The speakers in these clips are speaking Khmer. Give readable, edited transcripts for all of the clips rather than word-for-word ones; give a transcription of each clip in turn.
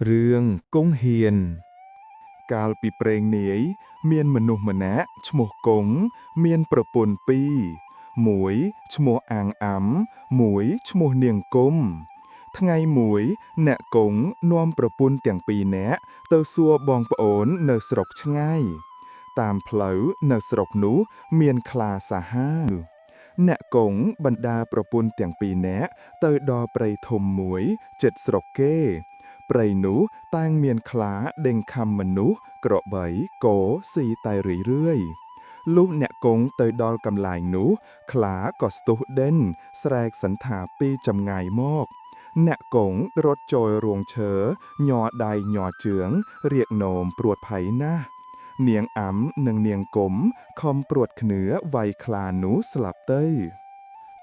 រឿងគង់ហ៊ាន កាលពីព្រេងនាយ មានមនុស្សម្នាក់ឈ្មោះគង់មានប្រពន្ធពីរមួយឈ្មោះអាងអាំមួយឈ្មោះនាងគុំថ្ងៃមួយ អ្នកគង់នាំប្រពន្ធទាំងពីរនាក់ទៅសួរបងប្អូននៅស្រុកឆ្ងាយ តាមផ្លូវនៅស្រុកនោះមានខ្លាសាហាវអ្នកគង់បណ្ដាប្រពន្ធទាំងពីរនាក់ទៅដល់ព្រៃធំមួយជិតស្រុកគេ ព្រៃនោះតែងមានខ្លាដេញខំមនុស្សក្របីគោស៊ីតែរឿយៗលុះអ្នកគង់ទៅដល់កន្លែងនោះ ខ្លាក៏ស្ទុះដេញស្រែកសន្ធាពីចម្ងាយមក អ្នកគង់រត់ចូលរោងឈើញ័រដៃញ័រជើងរៀកនោមព្រួតភ័យណាស់នាងអាំនិងនាងគុំខំព្រួតគ្នាវាយខ្លានោះស្លាប់ទៅ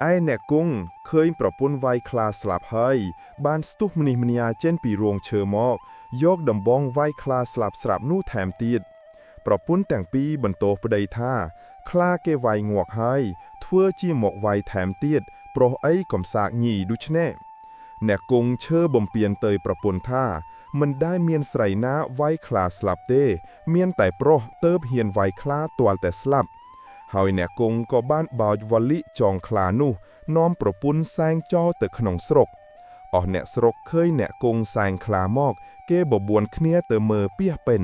ឯអ្នកគង់ឃើញប្រពន្ធវាយខ្លាស្លាប់ហើយ បានស្ទុះម្នេះម្នាចេញពីរោងឈើមក យកដំបងវាយខ្លាស្លាប់ស្រាប់នោះថែមទៀត ប្រពន្ធទាំងពីរបន្ទោសប្តីថា ខ្លាគេវាយងាប់ហើយ ធ្វើជាមកវាយថែមទៀតប្រុសអីកំសាកញីដូច្នេះអ្នកគង់ឈើបំពេញទៅប្រពន្ធថា មិនដែលមានស្រីណាវាយខ្លាស្លាប់ទេ មានតែប្រុសទើបហ៊ានវាយខ្លាទាល់តែស្លាប់ ហើយអ្នកគង់ក៏បានបោចវលិចងខ្លានោះនាំប្រពន្ធសែងចោលទៅក្នុងស្រុកអស់អ្នកស្រុកឃើញអ្នកគង់សែងខ្លាមក គេបបួនគ្នាទៅមើលពីសពេញ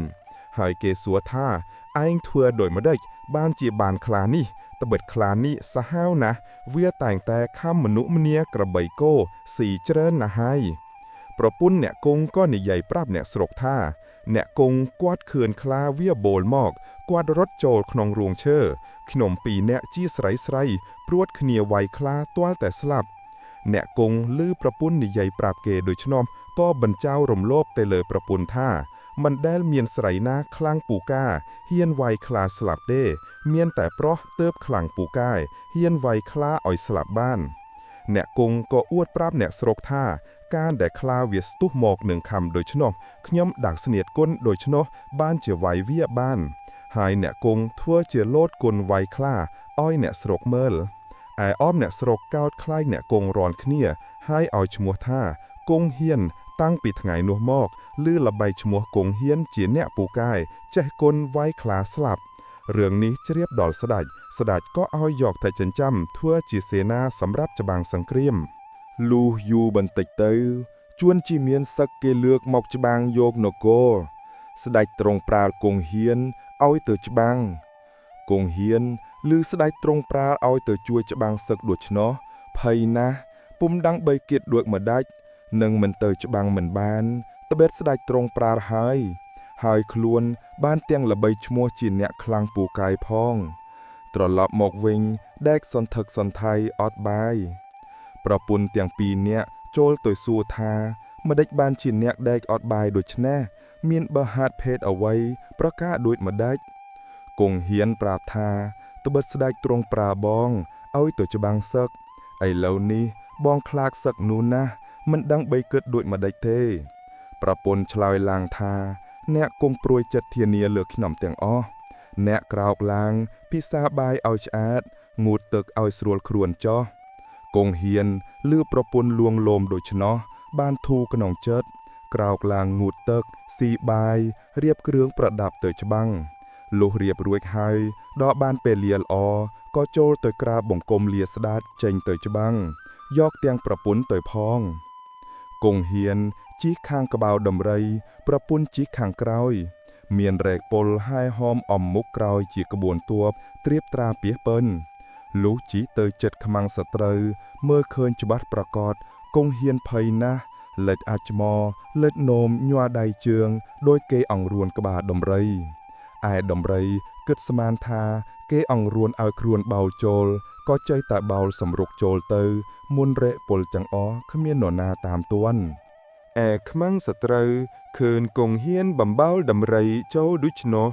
ហើយគេសួរថាឯងធ្វើដោយម្ដេចបានជាបានខ្លានេះត្បិតខ្លានេះសាហាវណាស់វាតែងតែខំមនុស្សម្នាក្របីគោស៊ីច្រើនណាស់ហើយប្រពន្ធអ្នកគង់ក៏និយាយប្រាប់អ្នកស្រុកថា អ្នកគង់គាត់ខឿនខ្លាវាបូលមក គាត់រត់ចូលក្នុងរោងឈើខ្ញុំពីរនាក់ជាស្រីស្រីព្រួតគ្នាវាយខ្លាទាល់តែស្លាប់អ្នកគង់ឮប្រពន្ធនិយាយប្រាប់គេដូច្នោះក៏បញ្ចៅរំលោភទៅលើប្រពន្ធថាមិនដែលមានស្រីណាខ្លាំងពូកាហ៊ានវាយខ្លាស្លាប់ទេ មានតែប្រុសទើបខ្លាំងពូកែហ៊ានវាយខ្លាឲ្យស្លាប់បាន អ្នកគង់ក៏អួតប្រាប់អ្នកស្រុកថាការដែលខ្លាវាស្ទុះមកនឹងខំដូច្នោះខ្ញុំដាក់ស្នៀតគុណដូច្នោះបានជាវាយវាបាន ហើយអ្នកគង់ធ្វើជាលោតគុណវាយខ្លាឲ្យអ្នកស្រុកមើលឯអមអ្នកស្រុកកោតខ្លាចអ្នកគង់រាន់គ្នា ហើយឲ្យឈ្មោះថាគង់ហ៊ាន តាំងពីថ្ងៃនោះមកឮល្បីឈ្មោះគង់ហ៊ានជាអ្នកពូកែចេះគុណវាយខ្លាស្លាប់រឿងនេះជ្រាបដល់ស្ដេចស្ដេចក៏ឲ្យយកទៅចិញ្ចឹមធ្វើជាសេនាសម្រាប់ច្បាំងសង្គ្រាម លុះយូរបន្តិចទៅ ជួនជាមានសឹកគេលើកមកច្បាំងយកនគរស្ដេចទ្រង់ប្រើគង់ហ៊ានឲ្យទៅច្បាំងគង់ហ៊ានឮស្ដេចទ្រង់ប្រើឲ្យទៅជួយច្បាំងសឹកដូច្នោះភ័យណាស់ពុំដឹងបីគៀតដួចម្ដេចនឹងមិនទៅច្បាំងមិនបានត្បិតស្ដេចទ្រង់ប្រើហើយ ហើយខ្លួនបានទាំងល្បីឈ្មោះជាអ្នកខ្លាំងពូកែផង ត្រឡប់មកវិញដែកសន្ធឹកសន្ថៃអត់បាយ ប្រពន្ធទាំងពីរនាក់ចូលទៅសួរថាម្ដេចបានជាអ្នកដែកអត់បាយដូច្នេះមានបើហាត់ភេទអ្វីប្រការដូចម្ដេចគង់ហ៊ានប្រាប់ថាត្បិតស្ដេចទ្រង់ប្រើបងឲ្យទៅច្បាំងសឹកឥឡូវនេះបងខ្លាចសឹកនោះណាស់មិនដឹងបីគិតដូចម្ដេចទេ ប្រពន្ធឆ្លើយឡើងថា អ្នកគង់ព្រួយចិត្តធានាលើខ្ញុំទាំងអស់អ្នកក្រោកឡើងពិសាបាយឲ្យឆ្អាតងូតទឹកឲ្យស្រួលគ្រួនចោះគង់ហ៊ានឮប្រពន្ធលួងលោមដូច្នោះបានធូរក្នុងចិត្តក្រោកឡើងងូតទឹកស៊ីបាយរៀបគ្រឿងប្រដាប់ទៅច្បាំងលុះរៀបរួចហើយដល់បានពេលលាល្អក៏ចូលទៅក្រាបបង្គំលាស្ដេចចេញទៅច្បាំងយកទាំងប្រពន្ធទៅផងគង់ហ៊ានជិះខាងក្បាលដំរី ប្រពន្ធជិះខាងក្រោយ មានរែកពលហែហោមអំមុខក្រោយជាក្បួនទ័ពត្រៀបត្រាពីសពិនលុះជិះទៅចិត្តខ្មាំងសត្រូវមើលឃើញច្បាស់ប្រកបគង់ហ៊ានភ័យណាស់លិចអាចមលិចនោមញ័រដៃជើងដោយគេអង្រួនក្បាលដំរីឯដំរីគិតស្មានថាគេអង្រួនឲ្យគ្រួនបោលចូលក៏ចេះតែបោលសម្រុកចូលទៅ មុនរែកពលទាំងអស់គ្មាននរណាតាមទាន់ ឯខ្មាំងសត្រូវឃើញគង់ហ៊ានបំបោលដំរីចូលដូច្នោះ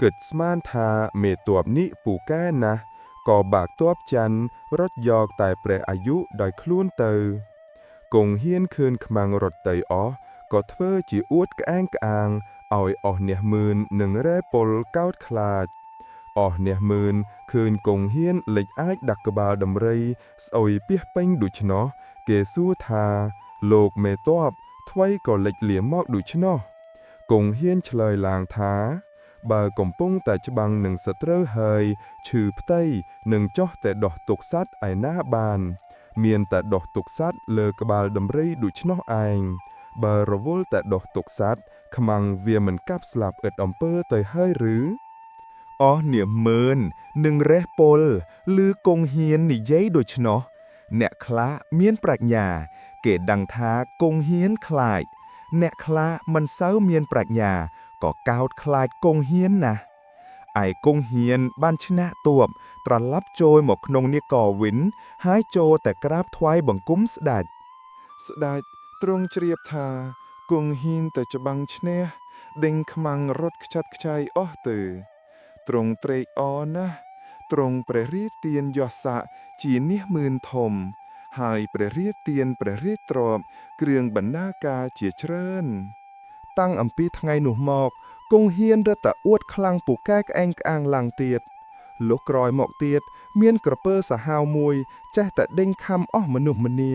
គិតស្មានថាមេទ័ពនេះពូកែណាស់ក៏បាក់ទ័ពច័ន្ទរត់យកតែព្រះអាយុដោយខ្លួនទៅគង់ហ៊ានឃើញខ្មាំងរត់ទៅអស់ក៏ធ្វើជាអួតក្អាងក្អាងឲ្យអស់អ្នកមឿននិងរែពលកោតខ្លាចអស់អ្នកមឿនឃើញគង់ហ៊ានលិចអាចដាក់ក្បាលដំរីស្អុយពីសពេញដូច្នោះគេសួរថាលោកមេទ័ព ថ្វីក៏លេចលាមកដូច្នោះគង្ហៀនឆ្លើយឡើងថា បើកំពុងតែច្បាំងនឹងសត្រូវហើយឈឺផ្ទៃនឹងចោះតែដោះទុកសត្វឯណាបាន មានតែដោះទុកសត្វលើក្បាលដំរីដូច្នោះឯងបើរវល់តែដោះទុកសត្វខ្មាំងវាមិនកាប់ស្លាប់ឥតអំពើទៅហើយឬ អស់នាម៉ឺននិងរះពលឬគង្ហៀននិយាយដូច្នោះអ្នកខ្លះមានប្រាជ្ញា គេដឹងថាគង្ហៀនខ្លាច អ្នកខ្លះមិនសូវមានប្រាជ្ញា ក៏កោតខ្លាចគង្ហៀនណាស់ឯគង្ហៀនបានឈ្នះទ័ពត្រឡប់ចូលមកក្នុងនគរវិញហើយចូលតែក្រាបថ្វាយបង្គំស្ដេច ស្ដេចទ្រង់ជ្រាបថាគង្ហៀនតែច្បាំងឈ្នះដេញខ្មាំងរត់ខ្ចាត់ខ្ចាយអស់ទៅទ្រង់ត្រេកអរណាស់ទ្រង់ព្រះរាជទានយស័កជានាសម៉ឺនធំ ហើយព្រះរាជទានព្រះរាជទ្រព្យគ្រឿងបណ្ណាការជាច្រើន តាំងអំពីថ្ងៃនោះមកគង្ហៀនរឹតតែអួតខ្លាំងពូកែក្អេងក្អាងឡើងទៀតលុះក្រោយមកទៀតមានក្រពើសាហាវមួយ ចេះតែដេញខំអស់មនុស្សម្នា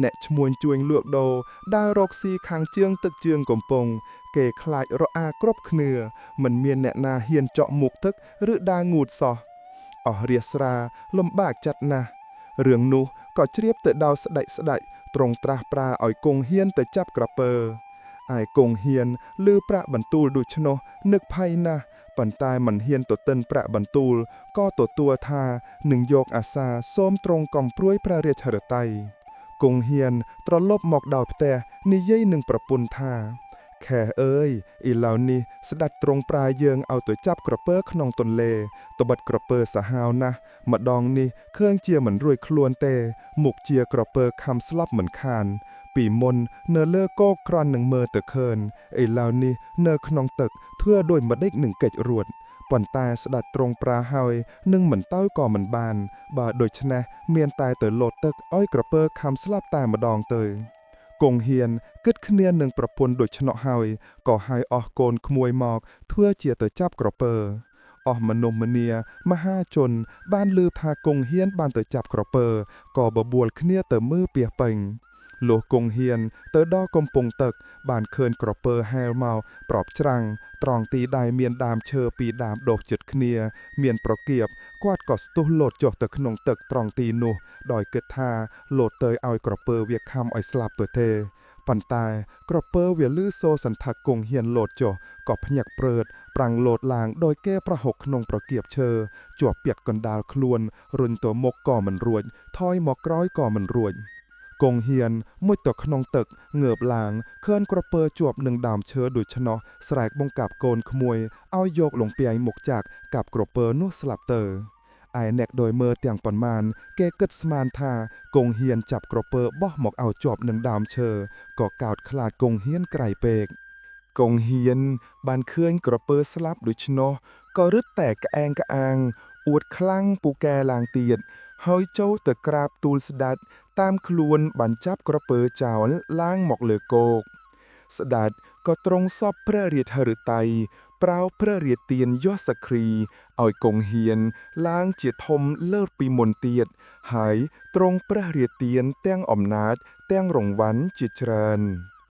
អ្នកឈ្មួញជួញលក់ដូរដើររកស៊ីខាងជើងទឹកជើងកំពង់គេខ្លាចរអាគ្រប់គ្នា មិនមានអ្នកណាហ៊ានចောက်មុខទឹកឬដើរងូតសោះអស់រាស្រាលំបាកចិត្តណាស់រឿងនោះក៏ជ្រាបទៅដល់ស្ដេចស្ដេចទ្រង់ត្រាស់ប្រាឲ្យគង្ហៀនទៅចាប់ក្រពើឯគង្ហៀនឮប្រាក់បន្ទូលដូច្នោះនឹកភ័យណាស់ប៉ុន្តែមិនហ៊ានទទិនប្រាក់បន្ទូលក៏ទទួលថានឹងយកអាសាសូមទ្រង់កំព្រួយព្រះរាជហឫទ័យគង្ហៀនត្រឡប់មកដល់ផ្ទះនិយាយនឹងប្រពន្ធថាខែអើយឥឡូវនេះស្ដេចទ្រង់ប្រាយើងឲ្យទៅចាប់ក្រពើក្នុងទន្លេត្បិតក្រពើសាហាវណាស់ម្ដងនេះឃើញជាមិនរួចខ្លួនទេមុខជាក្រពើខំស្លាប់មិនខាន ពីមុននៅលើកោក្រន់នឹងមើលទៅឃើញឥឡូវនេះនៅក្នុងទឹកធ្វើដោយម្ដេចនឹងកិច្ចរួចប៉ុន្តែស្ដេចទ្រង់ប្រាហើយនឹងមិនទៅក៏មិនបាន បើដូច្នេះមានតែទៅលោតទឹកឲ្យក្រពើខំស្លាប់តែម្ដងទៅគង្ហៀនគិតគ្នានឹងប្រពន្ធដូច្នោះហើយក៏ហៅអស់កូនក្មួយមកធ្វើជាទៅចាប់ក្រពើអស់មនុស្សម្នាមហាជន បានឮថាគង្ហៀនបានទៅចាប់ក្រពើក៏បបួលគ្នាទៅមើលពាសពេញលុះគង្ហៀនទៅដល់កំពង់ទឹក បានឃើញក្រពើហែលមកប្របច្រាំងត្រង់ទីដែលមានដើមឈើពីរដើមដុះជិតគ្នា មានប្រគៀបគាត់ក៏ស្ទុះលោតចុះទៅក្នុងទឹកត្រង់ទីនោះ ដោយគិតថាលោតទៅឲ្យក្រពើវាខំឲ្យស្លាប់ទៅទេប៉ុន្តែក្រពើវាលឺសូរសន្ថឹកគង្ហៀនលោតចុះក៏ភ្ញាក់ព្រឺតប្រាំងលោតឡើងដោយគេប្រហុកក្នុងប្រគៀបឈើជាប់ពាក់កណ្ដាលខ្លួនរុញទៅមុខក៏មិនរួចថយមកក្រោយក៏មិនរួចគង្ហៀនមុជទៅក្នុងទឹកងើបឡើងឃើញក្រពើជាប់នឹងដើមឈើដូច្នោះស្រែកបង្កាប់កូនក្មួយឲ្យយកលំពាយមុខចាក់កាប់ក្រពើនោះស្លាប់ទៅឯអ្នកដោយមើលទាំងប៉ុន្មានគេគិតស្មានថាគង្ហៀនចាប់ក្រពើបោះមកឲ្យជាប់នឹងដើមឈើក៏កោតខ្លាចគង្ហៀនក្រៃពេកគង្ហៀនបានឃើញក្រពើស្លាប់ដូច្នោះក៏រឹតតែក្អេងក្អាងអួតខ្លាំងពូកែឡើងទៀតហើយចូលទៅក្រាបទូលស្ដេចតាមខ្លួនបានចាប់ក្រពើចោលឡើងមកលើគោកស្ដេចក៏ទ្រង់សពព្រះរាជហឫទ័យប្រោព្រះរាជទានយសគ្រីឲ្យគង្ហៀនឡើងជាធំលើសពីមុនទៀតហើយទ្រង់ព្រះរាជទានទាំងអំណាចទាំងរង្វាន់ជាច្រើន